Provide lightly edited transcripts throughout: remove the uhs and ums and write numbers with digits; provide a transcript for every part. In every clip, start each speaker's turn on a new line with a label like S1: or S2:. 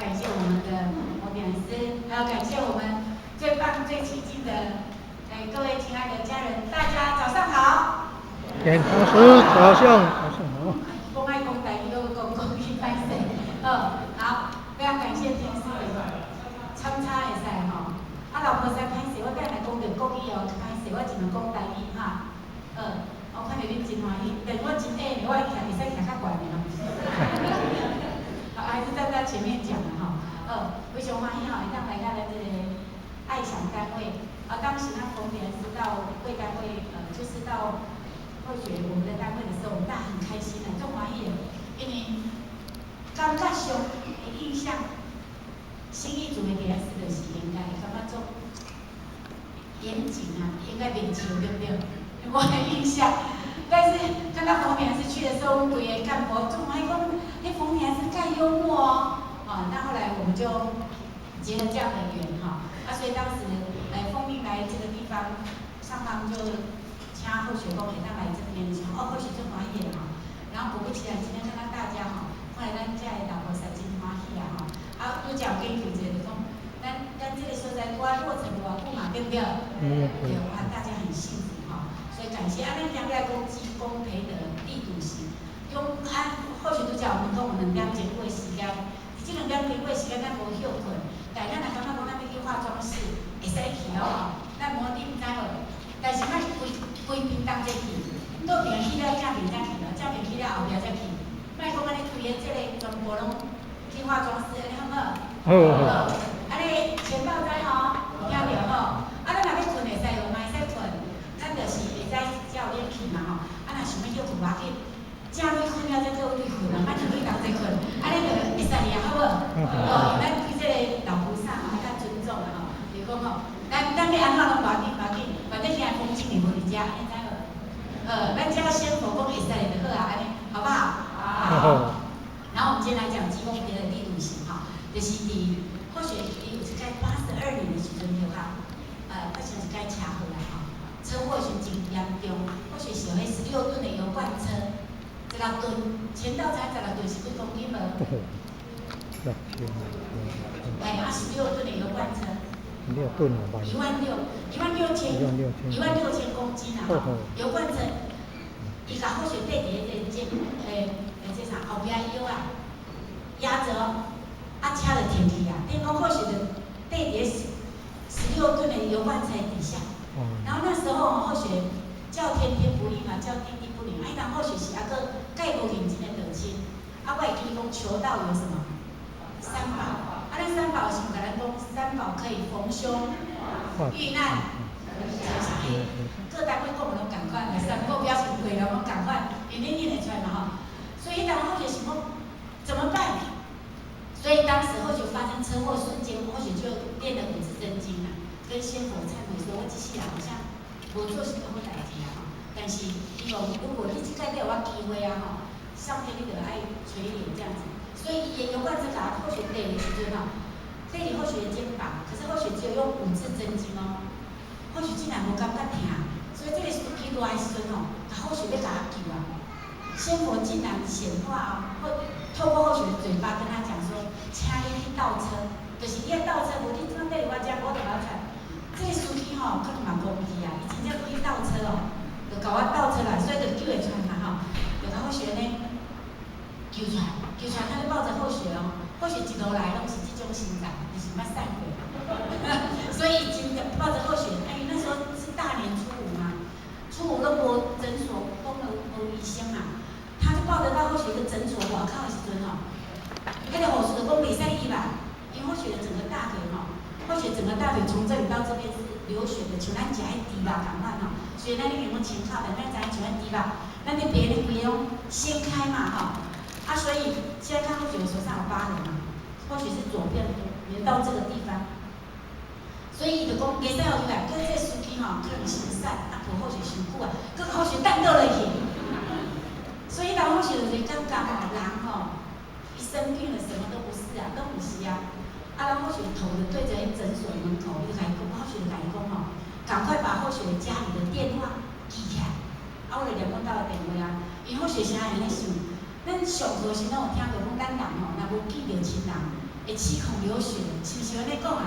S1: 感謝我們的洪點師，還要感謝我們最棒、最親近的哎各位親愛的家人，大家早上好。
S2: 田老師早上，早上好。
S1: 講愛講台語，閣講國語歹勢。好，非常感謝天師的參差會使吼。啊，老婆實歹勢，我等下講著國語哦，歹勢，我盡量講台語哈。我看著恁真歡喜，但我真矮，我會徛會使徛較懸的吼。好，還是站在前面講的哈。非常歡喜吼，會當來到咱這個愛想單位。啊，當時咱馮點師到貴單位，就是到後學我們的單位的時候，我們大家很開心的，足歡喜的，因為感覺上的印象，新義組的點師就是應該感覺足嚴謹啊，應該袂笑對不對？我的印象，但是看到馮點師去的時候，我們規個幹部足歡喜講，彼馮點師蓋幽默哦，啊，那後來我們就結了這樣的緣哈，啊，所以當時來奉命來這個地方，上方就請後學講會當來這邊，哦，後學足歡喜的哈，然後果不其然，今天看到大家哈，看來咱遮的老菩薩真歡喜啊吼，啊，拄才有研究一下，就講咱這個所在拄仔落成無偌久嘛，對不對？
S2: 嗯。
S1: 對，哇，大家很幸福哈，所以感謝啊，咱今日來講積功培德地篤行，中啊，或許拄才有問講有2點鐘過時間，佇這2點鐘過時間咱無歇睏，但咱若感覺講咱欲去化妝室，會使去哦，咱無你毋知無？但是莫規規邊同齊去，倒邊去了正邊才去咯，正邊去了後壁才去，莫講按呢規个這个全部攏去化妝室，按呢好無好？
S2: 好。
S1: 好，按呢錢到知吼，有聽著吼？啊，咱若欲睏會使無？嘛會使睏，咱就是會使才有冷氣嘛吼。啊，若想欲歇睏無要緊，正欲睏了才閣有去睏啊，莫入去同齊睏，按呢就會使去啊，好無？好，咱對這個老菩薩嘛，愛較尊重啊吼。就是講吼，咱欲按怎攏無要緊，無要緊，反正現在風景你無佇遮，按呢知無？咱只要仙佛講會使就好啊，按呢好不好？
S2: 好。
S1: 然後我們今天來講積功培德地篤行哈，就是佇或許伊有一擺82年的時陣對哈，發生一擺車禍啦吼，車禍是真嚴重，或許是彼16噸的油罐車，十六噸，前到才十六噸是幾公斤無？
S2: 六千。
S1: 哎，啊，十六噸的油罐車。
S2: 六噸啊，1
S1: 萬6，1萬6千，1萬6千公斤啊！吼，油罐車，伊共好雪綴佇彼個這欸欸這啥後壁腰啊，壓著哦，啊車就停去啊，等於講好雪就綴佇十六噸的油罐車底下。然後那時候好雪叫天天不應啊，叫地地不靈，啊，彼當好雪是猶閣蓋無認真的道親，啊，我會記得講求道有什麼？三寶。啊，咱三寶是毋共咱講，三寶可以逢凶遇難，各單位講的攏仝款，三寶表示對了攏仝款，因為恁認會出來嘛吼。所以彼當好雪想講怎麼辦？所以當時後續發生車禍瞬間，或許就練了五字真經啦，跟仙佛懺悔說：我這世人好像無做啥物好代誌啊吼，但是伊講如果你這擺予我機會啊吼，上天你就愛垂憐這樣子。所以伊的油罐車共好雪綴的時陣吼，綴佇好雪的肩膀，可是好雪只有用五字真經哦，好雪竟然無感覺疼，所以這個司機落來時陣吼，共好雪欲共伊救啊，仙佛竟然顯化哦，或透過好雪的嘴巴跟他講說，請你去倒車，就是你愛倒車，無你這擺綴佇我遮，我就無出來。這個司機吼，可能嘛戇去啊，伊真正閣去倒車哦，就共我倒車來，所以就救會出來嘛吼，就共好雪呢救出來，救出來，他就抱着好雪哦，好雪一路來攏是這種心態，就是毋捌散過，所以真正抱着好雪，哎，那時候是大年初五嘛，初五攏無診所，攏無醫生嘛，他就抱着到好雪的診所外口的時陣吼，彼個護士就講袂使醫吧，因為好雪的整個大腿吼，好雪整個大腿從這裡到這邊是流血的，像咱食彼豬肉仝款吼，雖然咱已經攏清口，但咱知影像彼豬肉，咱佇別咧規個攏掀開嘛吼。啊，所以現在看好雪手上有疤痕嘛，或許是左邊連到這個地方，所以伊就講袂使予伊來，閣這個司機吼可能心散，啊抱好雪傷久啊，閣好雪擲倒落去，所以當好雪就是感覺吼，人吼一生病了什麼都不是啊，都毋是啊，啊，然後好雪頭就對著彼診所門口，伊就共伊講，好雪就共伊講吼，趕快把好雪家裡的電話記起來，啊，我就念阮兜的電話啊，因為好雪啥會按呢想？咱上課時攏有聽過講，咱人吼，若無見著親人，會七孔流血，是毋是按呢講啊？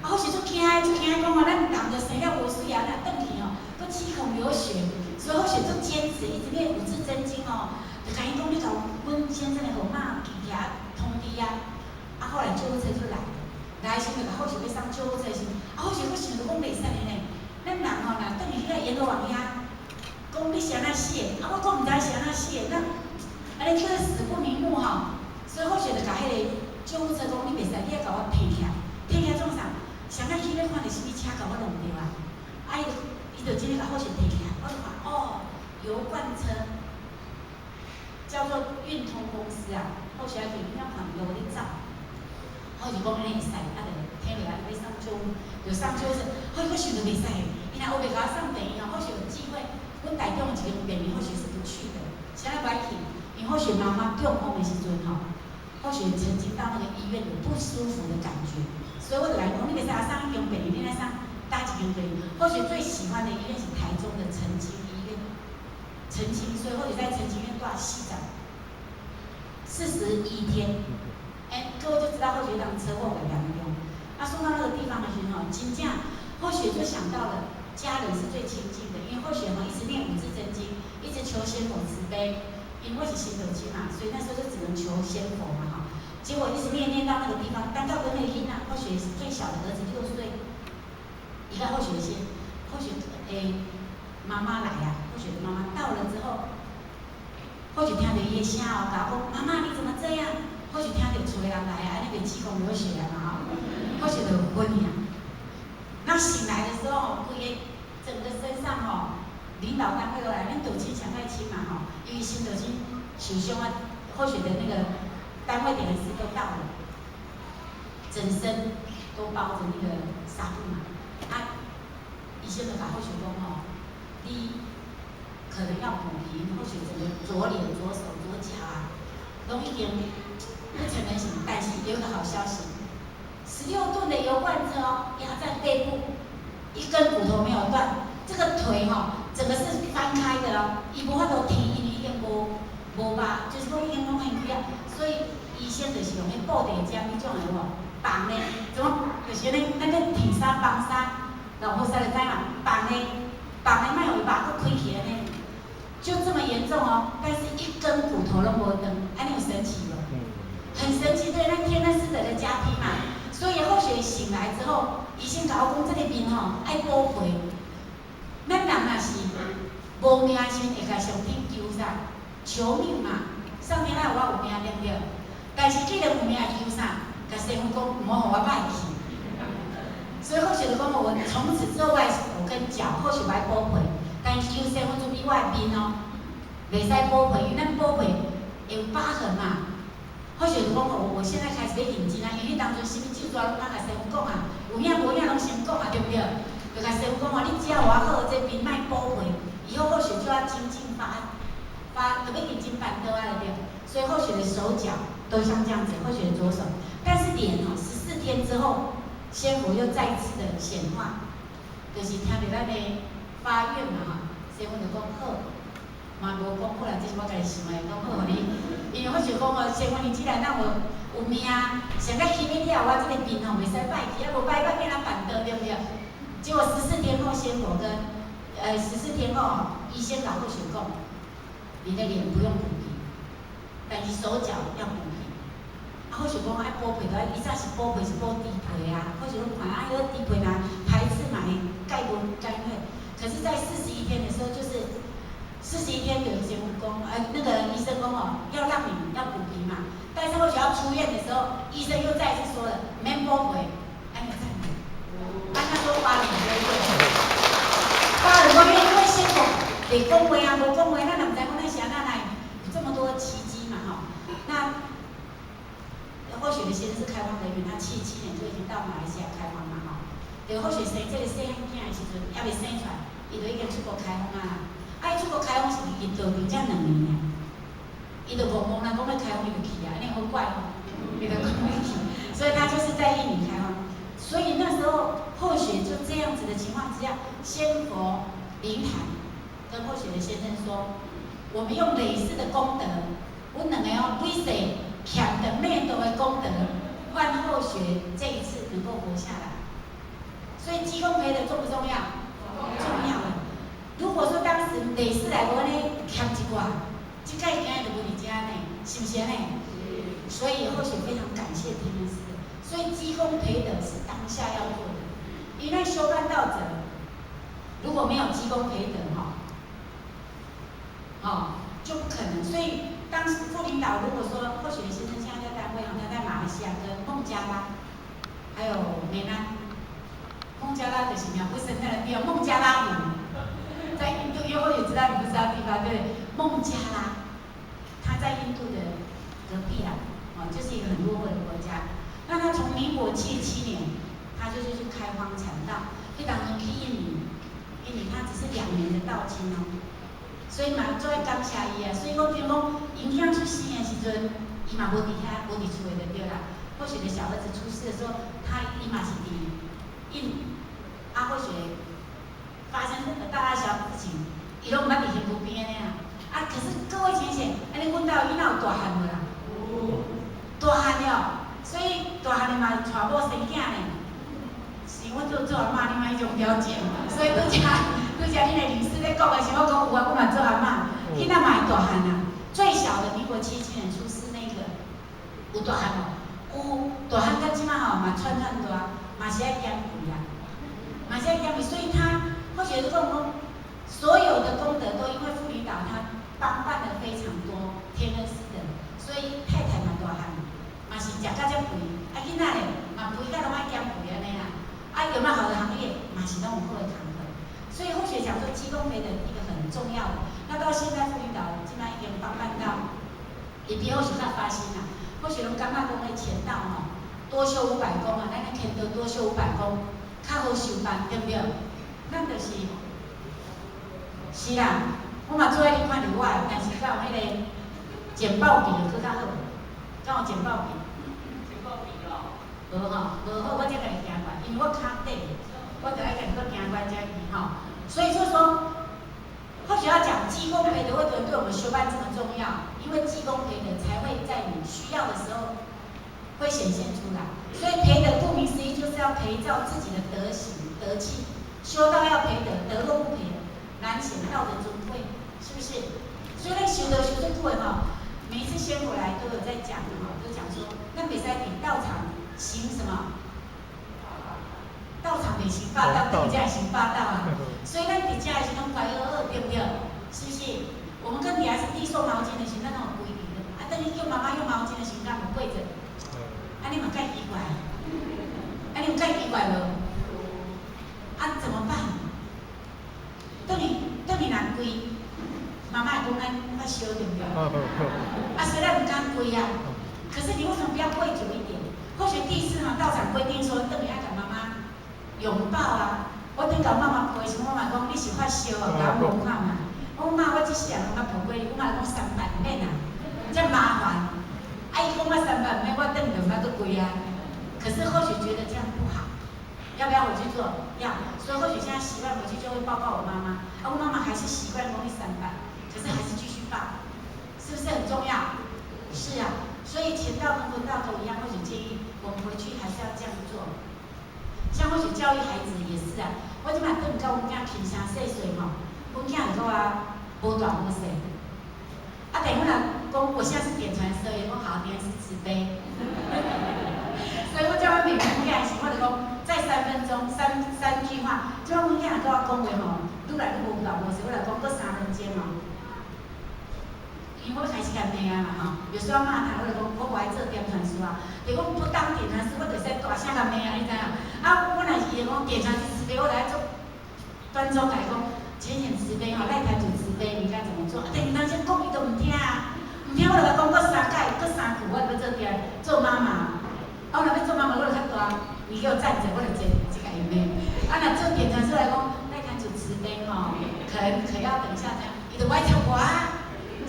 S1: 啊，好勢足驚的，足驚的講啊，咱人就生了無媠啊，若轉去吼，閣七孔流血，所以好勢足堅持，一直念五字真經哦，就共伊講，你共阮先生的號碼記起來通知啊。啊，後來救護車就來了，來時就共好勢欲送救護車時，啊，好勢閣想著講袂使的呢，咱人吼若轉去遐閻羅王遐，講你是按怎死的，啊，我講毋知是按怎死的，那按呢叫做死不瞑目吼，所以好勢就共彼个救護車講，你袂使，你愛共我提起來，提起來創啥？啥物去欲看著啥物車共我弄著啊？啊，伊就真的共好勢提起來，我就看哦，油罐車，叫做運通公司啊，好勢愛去遐看路咧走，好勢講按呢會使，啊，就提落來欲送救護，就送救護車，好勢閣想著袂使，伊若烏白共我送病院吼，好勢有機會，阮台中有一間病院，好勢是不去的，啥物無愛去？因為好勢媽媽中風的時陣吼，好勢曾經到那個醫院有不舒服的感覺，所以我就來講，你袂使送彼間病院，你愛送佗一間病院？好勢最喜歡的醫院是台中的澄清醫院，澄清，所以好勢在澄清醫院蹛41天，欸，各位就知道好勢當車禍偌嚴重。啊，送到那個地方的時候，真正好勢就想到了家人是最親近的，因為好勢吼一直念五字真經，一直求仙佛慈悲，因為我是信道經嘛，所以那時候就只能求仙佛嘛哈。結果一直念念到那個地方，等到跟那個囡仔，好勢最小的兒子6歲，伊共好勢先，好勢欸媽媽來啊，好勢的媽媽到了之後，好勢聽著伊的聲哦，共我講媽媽你怎麼這樣？好勢聽著厝的人來啊，按呢袂七孔流血啊嘛吼，好勢就昏去啊。那醒來的時候，規个整個身上吼，領導單位都來，恁道親上較親嘛吼，因為新道親受傷啊，好勢的那個單位的人士都到了，整身都包着那個紗布嘛。啊，醫生就共好勢講吼，你可能要補皮，好勢整個左臉、左手、左腳啊，攏已經不成人形。但是有一個好消息，16噸的油罐車哦，壓在背部，一根骨頭沒有斷，這個腿吼，整個是翻開的哦，伊無法度踢，因為已經無無肉，就是講已經攏掀開啊，所以醫生就是用彼布袋針彼種的有無，綁的，怎麼就是按呢，咱咧鐵衫綁衫，老婆婿就知嘛，綁的，綁的莫予伊肉閣開起按呢，就這麼嚴重哦，但是一根骨頭攏無斷，按呢有神奇無？很神奇，對，那天那是得的加被嘛，所以好勢醒來之後，醫生共我講，這個面吼愛補皮，咱人若是無命時，會共上天求啥？求命嘛，上天愛予我有命對毋對？但是既然有命，求啥？共師父講，毋好予我歹去。所以好勢就講，我從此之後，我的手跟腳好勢愛補皮，但是求師父慈悲我的面哦，袂使補皮，因為咱補皮會有疤痕嘛。好勢就講，我現在開始欲認真啊，因為當陣啥物咒詛攏通共師父講啊，有影無影攏先講啊，對毋對？就共師父講哦，你只要予我好，這面莫補皮，以後好勢就要精進發發，就欲認真辦道啊，對。所以好勢的手腳都像這樣子，好勢的左手，但是臉哦，14天之後，仙佛又再次的顯化，就是聽著咱的發願嘛吼，師父就講好，嘛無講好啦，這是我家己想的，講好予你，因為我想講哦，師父你既然讓我有命，上較起碼了，我這個面吼袂使歹去，啊無歹歹變人辦道，對毋對？結果十四天後，仙佛跟十四天後，醫生共好勢講，你的臉不用補皮，但是手腳要補皮。啊，好勢講愛補皮，伊早是補皮是補豬皮啊，好勢講看啊，彼個豬皮若排斥嘛會蓋無蓋血。可是，在四十一天的時候，就是四十一天有醫生講，那個醫生講哦，要讓你要補皮嘛。但是或許要出院的時候，醫生又再一次說了，免補皮，按呢讚。啊，他說8兩個月，8兩個月，因為仙佛袂講話啊，無講話，咱也毋知講咱是按怎來有這麼多奇蹟嘛吼。那好勢的先生是開荒人員，他77年就已經到馬來西亞開荒嘛吼。對，好勢生這個細漢囝的時陣，猶未生出來，伊就已經出國開荒啊。啊，伊出國開荒是佇道場才2年爾，伊就戇戇啦，講欲開荒伊就去啊，按呢好怪吼，伊就講欲去，所以他就是在印尼開荒。所以那時候後學就這樣子的情況之下，仙佛靈壇跟後學的先生說，我們用累世的功德，阮兩個哦累世欠的滅度的功德，后学这一次能够活下来。所以积功培德重不重要？重要的。如果说当时雷士来无呢，欠一寡，這擺今仔就無佇遮呢，是毋是按呢？所以後學非常感謝天恩師。所以積功培德是當下要做的，因為修辦道者如果沒有積功培德，哈，哦，就不可能。所以當時副領導如果說霍學先生現在在單位，他在馬來西亞跟孟加拉，還有棉蘭，孟加拉就是鳥不生蛋的地方，孟加拉湖，在印度，因為或許知道你不知道地方，對不對？孟加拉，他在印度的隔壁啊，哦，就是一個很落後的國家。那他從民國77年，他就是去開荒產道，彼當陣去印尼，印尼他只是2年的道親哦，所以嘛足愛感謝伊啊。所以我聽講，𪜶囝出世的時陣，伊嘛無佇遐，無佇厝的就對啦。或許的小兒子出世的時候，他伊嘛是佇印尼，啊，或許發生大大小小事情，伊攏毋捌佇身軀邊的啊。啊，可是各位淺顯，按呢阮兜囡仔有大漢無啦？大漢了。所以大漢的嘛娶某生囝呢，是阮做做阿嬤，你嘛彼種了解。所以拄才拄才恁的律師咧講的時，我講有啊，我嘛做阿嬤，囡仔嘛會大漢啊。最小的民國77年出世那個，有大漢無？有大漢到這馬吼嘛喘喘大，嘛是愛減肥啊，嘛是愛減肥。所以他或許是講講，所有的功德都因為副領導他幫辦的非常多，天恩師的，所以太太嘛大漢。嘛是食甲遮肥，啊囡仔咧嘛肥甲攏愛減肥按呢啦，啊有沒有好的行業，嘛是攏有好的工課。所以後學講說積功培德一個很重要的，那到現在副領導這擺已經幫辦到，伊比後學較發心啦，後學攏感覺講彼乾道吼，多修五百功啊，咱的乾道多修五百功，較好修辦，對不對？咱就是，是啦，我嘛做愛你看著我的，但是敢有彼個簡報筆閣較好，敢有簡報筆？無吼，無好，我才家己行過來，因為我跤短，我就愛家己閣行過來才去吼。所以就是說，或許要講積功培德為什麼對我們修辦這麼重要？因為積功培德才會在你需要的時候會顯現出來。所以培德顧名思義就是要培造自己的德行德氣。修道要培德，德若不培，難顯道德尊貴，是不是？所以咧修道修這久的吼，每一次仙佛來都有在講的吼，都講說，咱袂使佇道場行什麼？道場袂行霸道，佇遮行霸道啊！所以咱佇遮的時攏乖學好，對不對？是不是？我們跟底下是遞送毛巾的時，咱攏有規矩的。啊，等你叫媽媽用毛巾的時，敢有跪着？啊，你嘛介奇怪？啊，你有介奇怪無？啊，怎麼辦？轉去轉去若跪，媽媽會講咱發燒，對不對？啊，所以咱毋敢跪啊。可是你為什麼不要跪久一點？或許第一次嘛，道場規定說，轉去愛共媽媽擁抱啊。我頂共媽媽抱的時，我嘛講你是發燒啊，共我摸看覓。我講媽，我這世人攏捌抱過你，我嘛講三擺毋免啊，遮麻煩。啊，伊講我三擺毋免，我轉就毋捌閣跪啊。可是或許覺得這樣不好，要不要回去做？要。所以或許現在習慣回去就會抱抱我媽媽。啊，我媽媽還是習慣講你三擺，可是還是繼續抱，是不是很重要？是啊。所以乾道跟聞道都一樣，或許建議我們回去還是要這樣做。像或許教育孩子也是啊，我這擺轉到阮囝輕聲細細吼，阮囝就講啊，無大無細。啊，等阮若講，我現在是點傳師，伊講好，點是慈悲。所以我叫阮每阮囝的時，我就講再3分鐘，三三句話，這擺阮囝若佮我講話吼，愈來愈無大無細，我來講閣3分鐘吼。因為我開始共罵啊嘛吼，有時候罵他，我就講我無愛做點傳師啊，如果不當點傳師，我就會使大聲共罵啊，你知影？啊，我若是伊講點傳師慈悲，我來做端莊來講，淺顯慈悲吼，賴壇主慈悲，你該怎麼做？啊，但是當時講伊都毋聽啊，毋聽我就共講閣三擺，閣三句，我就欲做點做媽媽。啊，我若欲做媽媽，我就較大，你給我站著，我就坐這共伊罵。啊，若做點傳師來講，賴壇主慈悲吼，可能可要等一下這樣，伊就無愛聽我啊。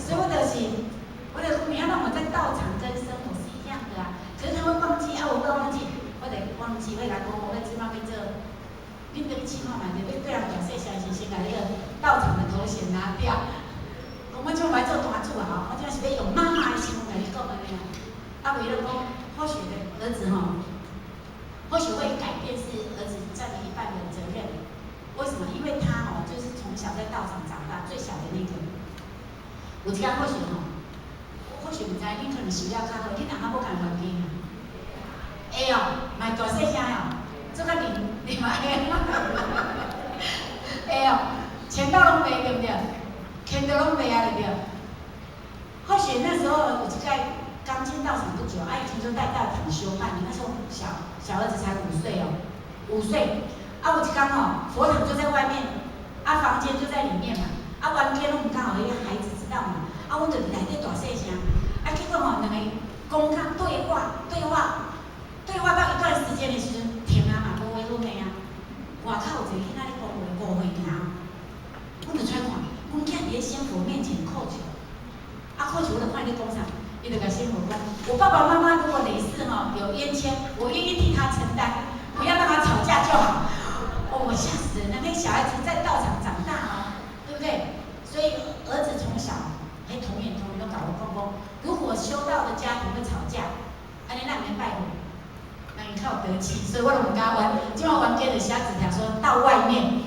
S1: 所以我就是，我就講，你要讓我在道場跟生活是一樣的啊。可是他會忘記啊，我會忘記，我得忘記，會來講，我欲這擺欲做，恁轉去試看覓，欲對人講細聲時，先共彼個道場的頭銜拿掉。講我這無愛做壇主啊，吼，我這是欲用媽媽的身份來你講按呢啊。啊，為了講，或許的兒子吼，有一工好想吼，好想毋知恁可能修了较好，恁翁仔某敢会冤家啊？会哦，嘛会大细声哦，做较认认嘛会，会哦，钱到拢袂对毋对？钱都拢袂啊对毋对？或许那时候有一摆刚进道场不久，啊，以前就带道场修办，那时候小小儿子才五岁哦，五岁，啊，有一工吼，佛堂就在外面，啊，房间就在里面嘛，啊，完全拢毋敢予彼孩子知道嘛，啊，阮就伫内底大细声，啊，结果吼，两个讲较对话，对话，对话到一段时间的时阵，停啊嘛，无话好骂啊，外口有一个囡仔咧讲话，5岁尔，阮就出来看，阮囝伫咧仙佛面前叩求。啊，叩求我就看伊咧讲啥，伊就共仙佛讲：我爸爸妈妈如果累世吼有冤亲，我愿意替他承担，不要让他吵架就好。哦，我吓死人了！那个小孩子在道场长大哦，对不对？所以儿子从小，彼童言童语拢共我讲讲，如果修道的家庭会吵架，按呢咱免拜佛，那𪜶较有德气，所以我拢毋敢冤。这摆冤家就写纸条说到外面，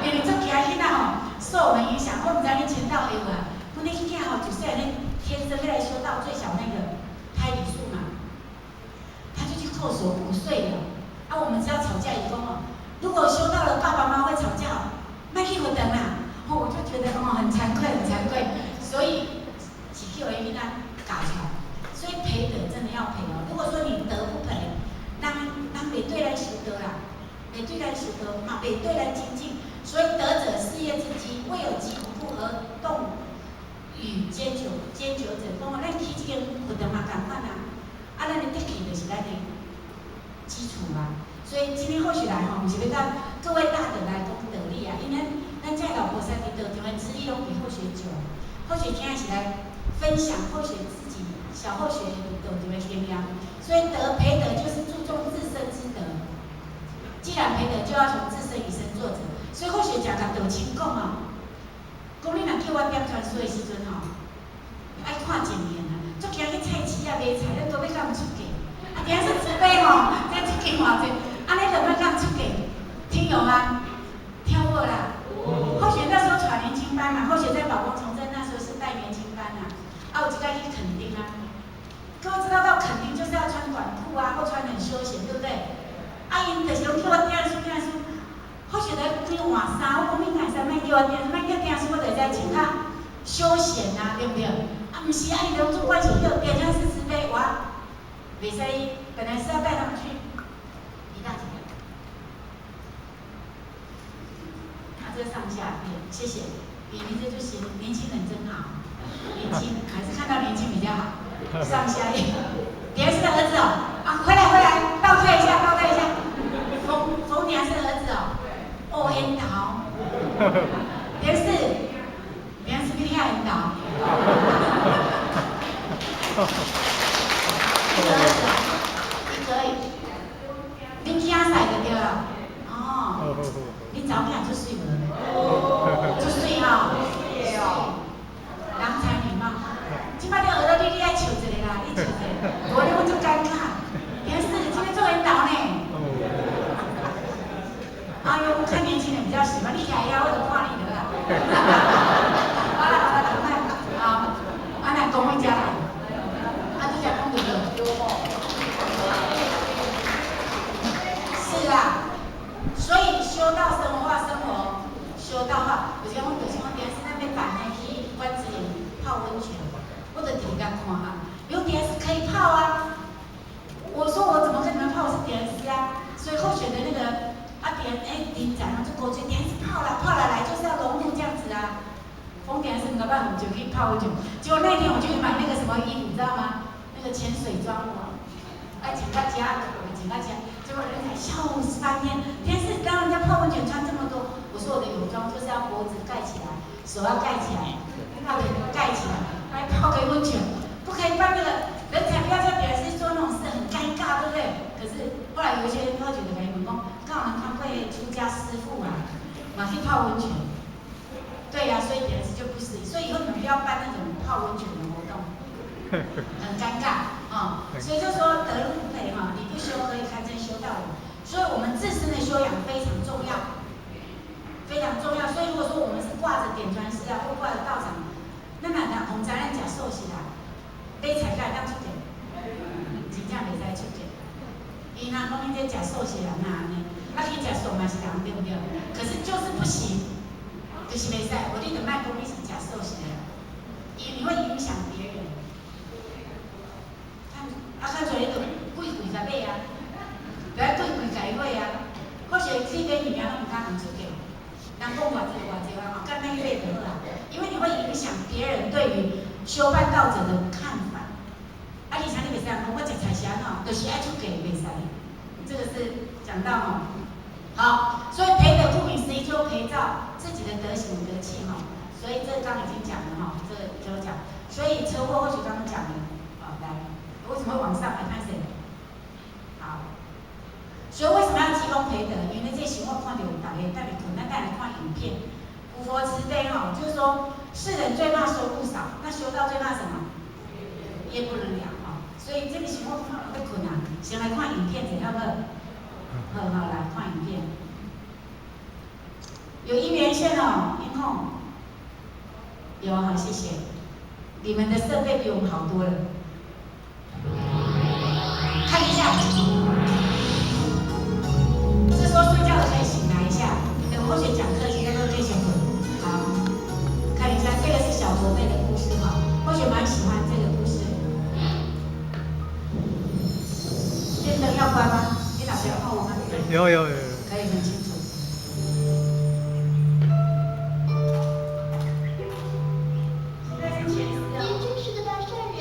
S1: 因为足惊囡仔吼受我们影响，我毋知恁前道会无啊？阮那囡仔吼，就细汉咧天生要来修道，最小那个胎里素嘛，他就去叩首5岁了。啊，我们只要吵架，伊讲哦，如果修道了，爸爸妈妈会吵架，莫去佛堂啦。哦，我就觉得哦很惭愧，很惭愧，所以是去予彼囡仔教出来。所以培德真的要培哦。如果说你德不培，人人袂对咱修道啦，袂对咱修道，嘛袂对咱精进。所以德者事业之基，未有基不固而动与坚久坚久者，讲哦，咱起这间佛堂嘛仝款啊，啊，咱的德气就是咱的基础嘛。所以今天或许来吼，毋是欲佮各位大德来讲道理啊，因为咱咱遮老菩萨伫道场的资历拢比后学久，后学今仔是来分享后学自己小后学伫道场的经验。所以德培德就是注重自身之德，既然培德，就要从自身以身作则。所以后学常共道亲讲哦，讲你若叫我点传师的时阵吼，爱看情形啊，足惊去菜市仔买菜，咱都欲共出价。啊，今仔是慈悲吼，才出家偌济，按呢就欲共出价，听有吗？听无啦？后学那时候带年轻班嘛，后学在宝光崇真那时候是带年轻班啊，啊，有一摆去垦丁啊，各位知道到垦丁就是要穿短裤啊，或穿很休闲，对不对？啊，𪜶就是拢叫我点书点书，后学来去换衫，我讲你哪会使莫叫我点，莫叫点书，我就会使穿较休闲啊，对不对？啊，毋是啊，伊拢做关系叫点传师慈悲，我袂使，本来是要带他们去，一大几个，啊，这上下对，谢谢，你你这就行，年轻人真好，年轻还是看到年轻比较好，上下一，别是儿子哦，啊，回来回来，倒退一下，倒退一下，冯冯娘是儿子哦，哦，缘投，电视，电视比你较缘投。一个儿子哦，一个而已，恁囝婿就对了，哦，恁查某囝足媠无？足媠吼，郎才女貌。这摆你学到你，你爱笑一个啦，你笑一个，无你阮足尴尬。电视今天做缘投呢。哎呦，我看年轻人比较喜欢，你徛遐我就看你得啦。好啦好啦，赶快，好，啊那讲回家来，啊这讲对不对？是啦，所以修道生活化生活，修道化，有时阮就是讲，电视咱欲办呢去关子岭泡温泉，我就伫共看啊，有电视可以泡啊。我说我怎么跟你们泡？我是点师啊，所以后选的那个啊点哎点赞就过去点师泡了泡了来就是要融入这样子啊。疯点是没办法，就可以泡温泉。结果那天我去买那个什么衣服，你知道吗？那个潜水装我，哎，请大家，请大家，结果人家笑死翻天。天是当人家泡温泉穿这么多，我说我的泳装就是要脖子盖起来，手要盖起来，大腿盖起来，来泡个温泉，不可以办那个人才不要叫别人去做那种事，很尴尬，对不对？可是后来有一些人他觉得哎，讲，刚好人看过出家师父啊，嘛去泡温泉。对呀，所以点子就不适宜，所以以后你们不要办那种泡温泉的活动，很尴尬啊。所以就说德不配哈，你不修可以堪称修道人。所以我们自身的修养非常重要，非常重要。所以如果说我们是挂着点传师啊，或挂着道场，那咱若人讲知咱食素食啦，买菜敢会当出价？真正袂使出价。伊若讲你这食素食人哪按呢？啊去食素嘛是人对毋对？可是就是不行，就是袂使。无你就莫讲你是食素食的人，因为你会影响别人。啊，较侪你就跪跪共买啊，就爱跪跪共伊买啊。或许去买物件拢毋敢通出价，人讲偌济偌济啊，吼，干那去买就好啊。因为你会影响别人对于修办道者的看法。啊，而且你袂使讲我食菜是按怎，就是爱出价袂使。这个是讲到吼，好，所以培德顾名思义就培造自己的德行德气哈。所以这刚已经讲了哈，这个就讲。所以车祸或许刚刚讲了，好来，为什么会往上来看谁？好，所以为什么要积功培德？因为这时我看到大家等下困，咱等来看影片。古佛慈悲哈，就是说世人最怕收不少，那修道最怕什么？业不能了哈。所以这个时候看到在困啊，先来看影片，怎好不好？好好来看影片。有姻缘线哦，音控。有好，谢谢。你们的设备比我们好多了。看一下，这时候睡觉的可以醒来一下。等后学讲课，现在都可以先困。好，看一下，这个是小驼背的故事哈，或许蛮喜欢这个故事。电灯要关吗？你哪边看我吗？
S2: 有有有。
S1: 可以很清楚。
S3: 您真是个大善人。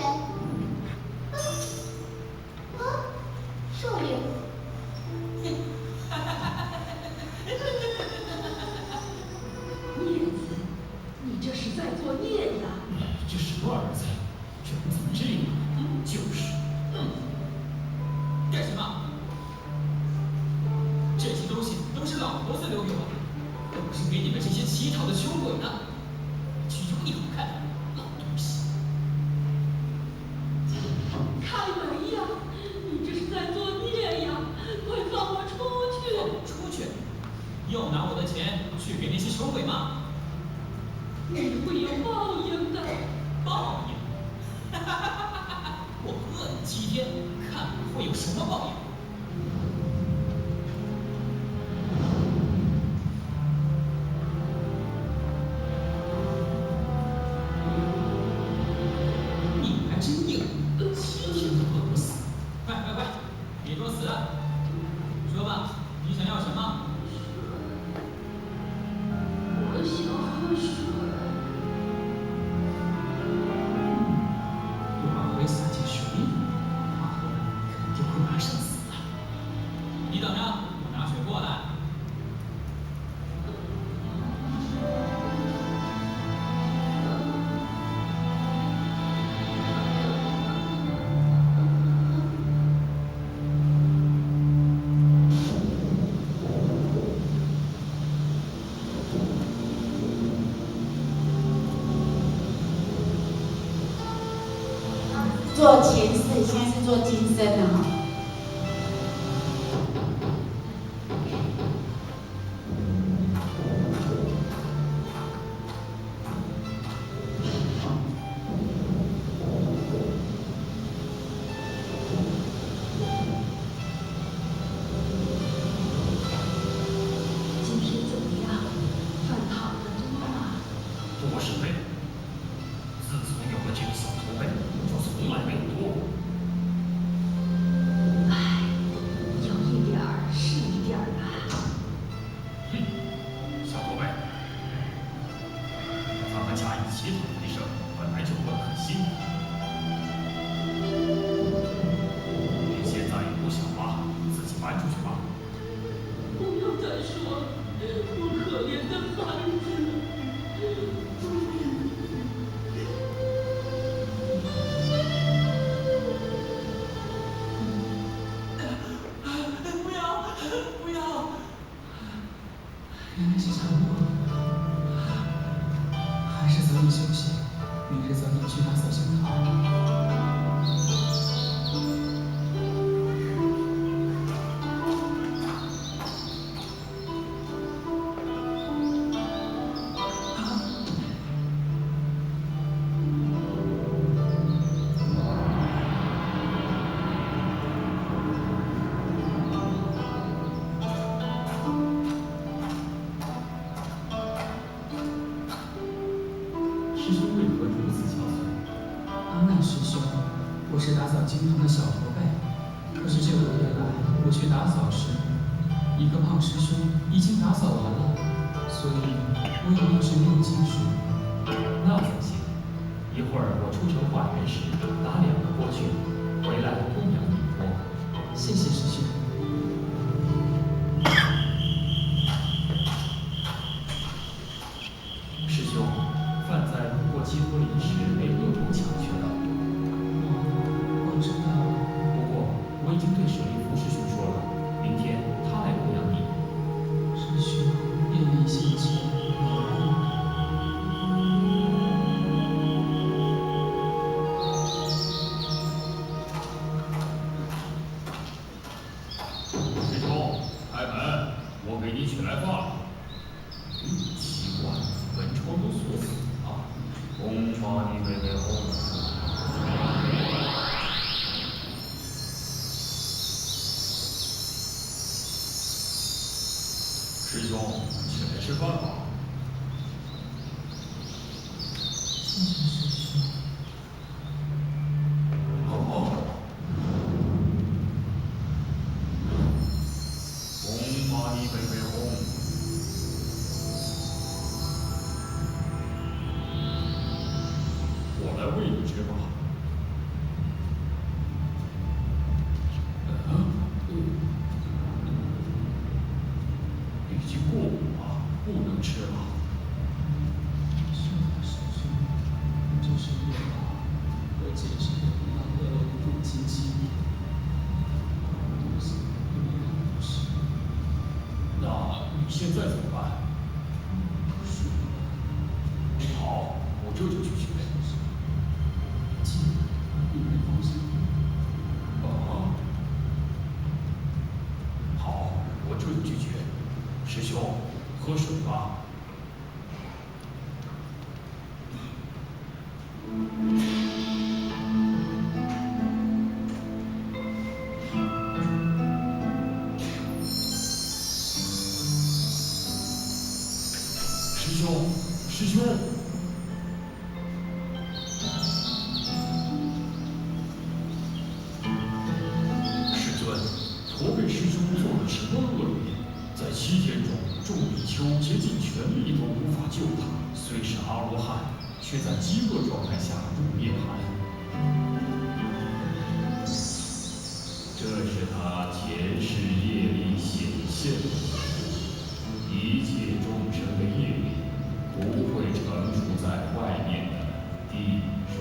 S3: 啊，少爷。
S4: 孽子，你这是在作孽呀！
S5: 这什么儿子？这怎么这样？就是，干什么？这些东西都是老头子留给我的，可不是给你们这些乞讨的穷鬼的。去有你好看，老东西！
S4: 开门呀！你这是在作孽呀！快放我出去！
S5: 放我出去？又拿我的钱去给那些穷鬼吗？
S4: 你会有报应的！
S5: 报应？哈哈哈哈哈！我饿你7天，看我会有什么报应！你还真硬，7天都饿不死！快快快，别装死！说吧，你想要什么？
S4: 我想喝水。
S5: 我往回洒进水里，他喝了肯定会马上死的。你等着，我拿水过来。
S1: 做前世，现在是做今生了哈。
S4: 今天怎么样？饭讨得多吗？
S5: 多什么呀？自从有了这个小驼背，就从来没有多过。扫经堂的小驼背。可是这5天来，我去打扫时，一个胖师兄已经打扫完了，所以我也一直没有进去。
S6: 那怎行？一会儿我出城化缘时打两个过去，回来供养你托。
S5: 谢谢师兄。
S6: 师兄，饭在路过鸡托林时被恶徒抢去了。
S5: 哦，我知道了。
S6: 不过我已经对舍利弗师兄说了，明天他来供养你。
S5: 师兄业力现前，难过。
S7: 师兄，开门，我给你取来饭了。
S6: 奇怪，门窗都锁死了。
S7: 红发你妹妹红。师兄，起来吃饭吧。
S5: 谢谢师兄。
S7: 好。红发你妹妹红。我来喂你吃吧。嗯，已经过午了，不能吃了。
S5: 是的，师兄，这是业报，我前世的那恶龙父亲7年，东西永远不是。
S7: 那你现在怎么办？
S5: 说。
S7: 好，我这就去取。
S5: 请你们放心。
S7: 啊，好，我这就去取。师兄，喝水吧。师兄，师兄。师尊，驼背师兄做了什么恶业？在7天中，众比丘竭尽全力都无法救他。虽是阿罗汉，却在饥饿状态下入涅槃。这是他前世业力显现的。一切众生的业力不会成熟在外面的地、水、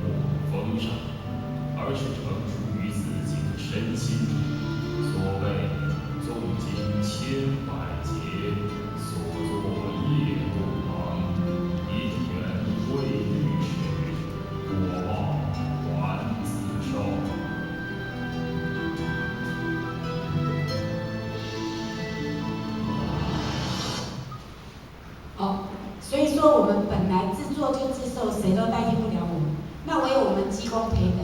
S7: 火、风上，而是成熟于自己的身心中。所谓纵经千百劫，所作业不亡，因缘会遇时，果报还自受。
S1: 哦，所以说我们本来自作就自受，谁都代替不了我们。那唯有我们积功培德，